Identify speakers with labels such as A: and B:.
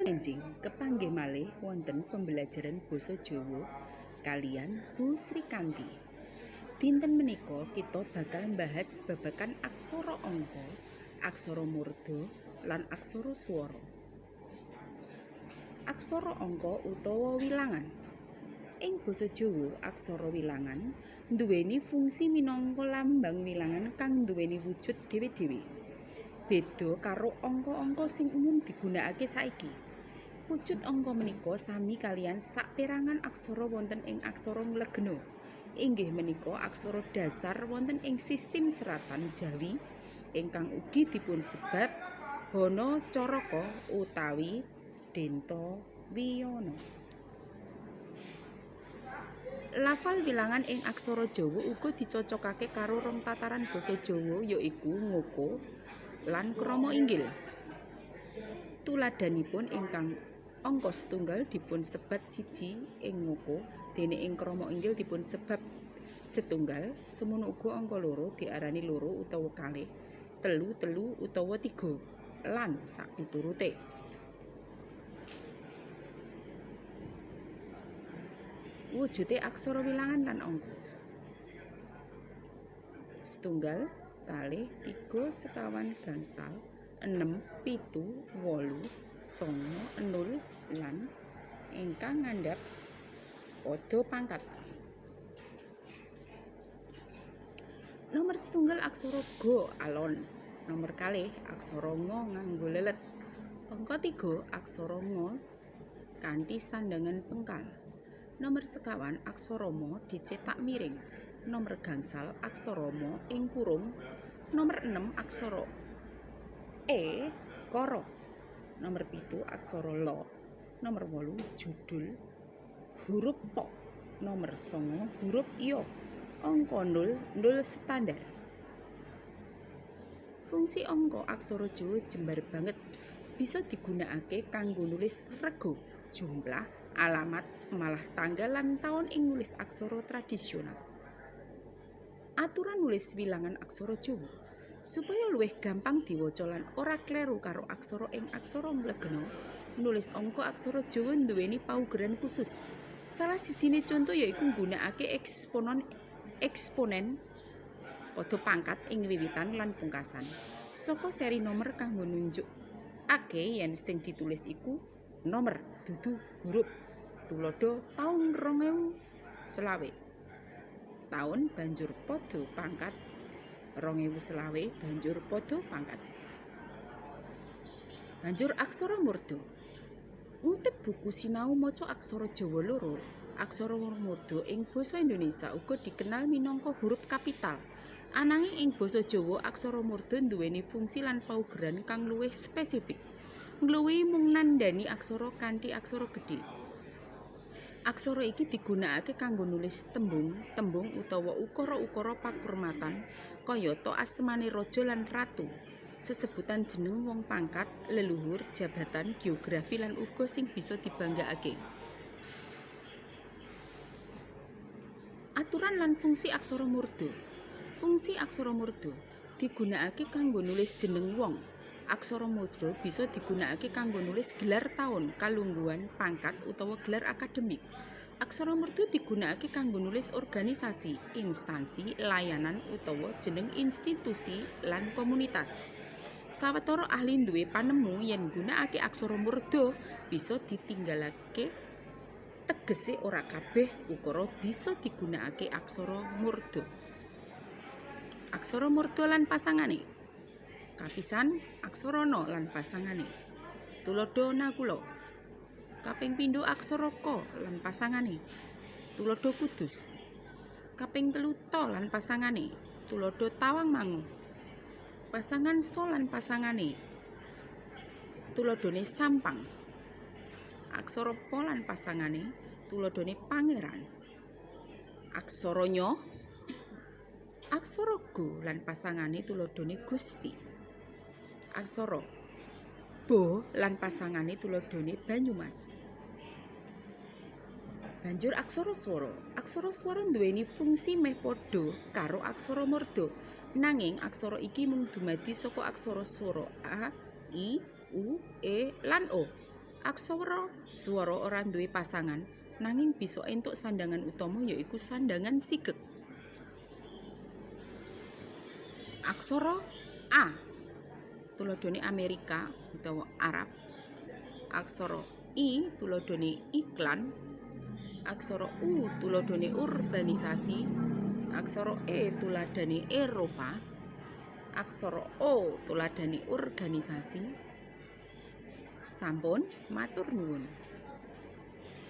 A: Enjing kepanggih malih wonten pembelajaran basa Jawa kaliyan Bu Srikanti. Dinten menika kita bakal mbahas babagan aksara angka, aksara murda, lan aksara swara. Aksara angka utawa wilangan. Ing basa Jawa aksara wilangan nduweni fungsi minangka lambang wilangan kang nduweni wujud dhewe-dhewe. Beda karo angka-angka sing umum digunakake saiki. Wujud angka menika sami kaliyan saperangan aksara wonten ing aksara Nglegena. Inggih menika aksara dhasar wonten ing sistem seratan Jawi ingkang ugi dipunsebat Hanacaraka utawi Dentawiyana. Lafal wilangan ing aksara Jawa uga dicocokake karo rong tataran basa Jawa ya iku ngoko lan krama inggil. Tuladhanipun ingkang angka setunggal dipunsebat siji ing ngoko dene ing krama inggil dipunsebab setunggal, semono uga angka loro diarani loro utawa kalih, telu telu utawa tiga, lan sapiturute. Wujute aksara wilangan lan angka. Setunggal, kalih, tiga, sekawan, gangsal, enem, pitu, wolu, sanga, nol, lan ingkang ngandhap padha pangkat. Nomer setunggal aksara ga alon, nomer kalih aksara nga nganggo lelet, angka tiga aksara nga kanthi sandhangan pengkal, nomer sekawan aksara ma dicetak miring, nomer gangsal aksara ma ing kurung, nomer enem aksara e kara, nomer pitu aksara la, nomer 8 judul hurup pa, nomer 9 hurup ya, angka 0 nol standar. Fungsi angka aksara Jawa jembar banget, bisa digunakake kanggo nulis rega, jumlah, alamat, malah tanggal lan taun ing nulis aksara tradisional. Aturan nulis wilangan aksara Jawa supaya luwih gampang diwaca lan ora kleru karo aksara ing aksara Nglegena, nulis angka aksara Jawa nduweni paugeran khusus. Salah sijine conto yaiku nggunakake eksponen padha pangkat ing wiwitan lan pungkasan saka seri nomer kanggo nunjukake yen sing ditulis iku nomer dudu hurup. Tuladha taun 2025. Taun banjur padha pangkat 2025 banjur padha pangkat. Banjur aksara murda. Ngutip buku Sinau Maca Aksara Jawa loro, aksara murda ing basa Indonesia uga dikenal minangka hurup kapital. Ananging ing basa Jawa aksara murda nduweni fungsi lan paugeran kang luwih spesifik. Ngluwihi mung nandhani aksara kanthi aksara gedhe. Aksara iki digunakake kanggo nulis tembung-tembung utawa ukara-ukara pakurmatan kayata asmane raja lan ratu, sesebutan jeneng wong pangkat, leluhur, jabatan, geografi lan uga sing bisa dibanggakake. Aturan lan fungsi aksara murda. Fungsi aksara murda digunakake kanggo nulis jeneng wong. Aksara murda bisa digunakake kanggo nulis gelar taun, kalungguhan, pangkat utawa gelar akademik. Aksara murda digunakake kanggo nulis organisasi, instansi, layanan utawa jeneng institusi lan komunitas. Sawetara ahli duwe panemu yen nggunakake aksara murda bisa ditinggalake, tegese ora kabeh ukara bisa digunakake aksara murda. Aksara murda lan pasangane. Kapisan aksara na lan pasangane. Tuladha Nakula. Kaping pindho aksara ka lan pasangane. Tuladha Kudus. Kaping telu ta lan pasangane. Tuladha Tawangmangu. Pasangan sa lan pasangane. Tuladhane Sampang. Aksara pa lan pasangane. Tuladhane Pangeran. Aksara nya. Aksara ga lan pasangane tuladhane Gusti. Aksara ba lan pasangane tuladhane Banyumas. Banjur aksara swara. Aksara swara nduweni fungsi meh padha karo aksara murda. Nanging aksara iki mung dumadi saka aksara swara a, i, u, e, lan o. Aksara swara ora nduwe pasangan nanging bisa entuk sandhangan utama ya iku sandhangan sigeg. Aksara A tuladhane Amerika utawa Arab. Aksara I tuladhane iklan. Aksara U tuladhane urbanisasi. Aksara E tuladhane Eropa. Aksara O tuladhane organisasi. Sampun, matur nuwun.